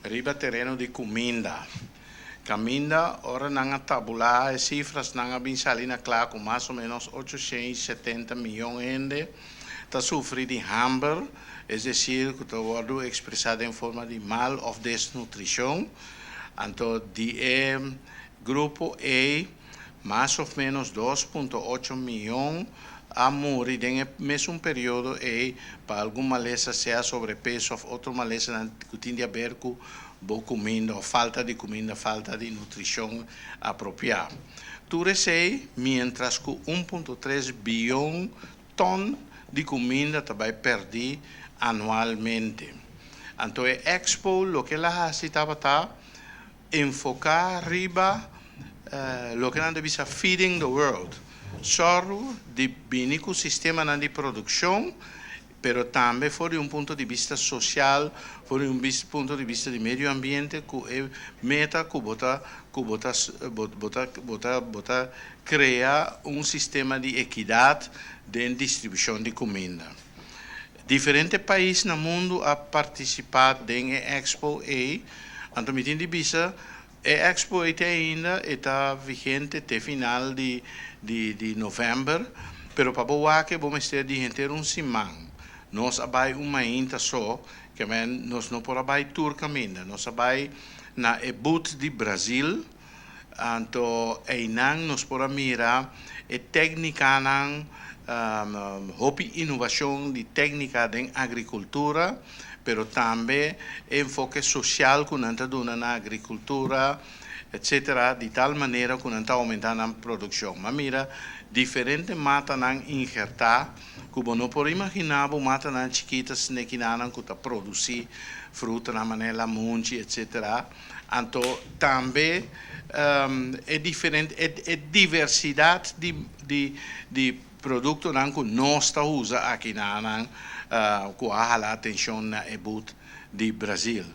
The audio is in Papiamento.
Riba tereno di kuminda. Kaminda ora nan a tabulá e sifranan a bin sali na kla ku mas o ménos 870 mion hende ta sufri di hamber, es desir, ku ta wòrdu ekspresá den forma di mal òf desnutrishon. Anto, di e grupo ei, mas o ménos 2.8 mion a muri den mesun periodo ei pa algun malesa, sea sobrepeso òf otro malesa ku tin di aber ku bo kuminda òf falta di kuminda, falta di nutrishon apropiá. Tur esei, mientras ku 1.3 bion ton di kuminda ta bai pèrdí anualmente. Anto, e Expo, loke el a hasi tabata enfoká riba loke nan ta bisa "feeding the world". Sòru di bini ku sistema di produkshon, pero tambe for di un punto di bista sosial, for di un punto di bista di medio ambiente, ku e meta ku bo ta krea un sistema di ekidat di distribushon di kuminda. Diferente pais na mundu a partisipá den Expo ei, anto mi tin di bisa, e Expo ei ainda ta vigente te final di novèmber, pero pa bo wak e bo mester di henter un siman. Nos a bai un mainta so, ke men nos no por a bai tur kaminda. Nos a bai na e booth di Brasil, anto einan nos por a mira e téknikanan, hopi inovashon di téknika den agrikultura, pero tambe enfoke sosial ku nan ta duna na agrikultura, etc., di tal manera ku nan ta oumentá e produkshon. Ma mira, diferente matanan inhertá, ku bo no por imaginá, matanan chikitu, snekinan ku ta produsí fruta na manera lamunchi, etc. Anto, tambe e diferente e diversidat di produktonan ku nos ta usa aki na ku a hala atenshon na e booth di Brasil.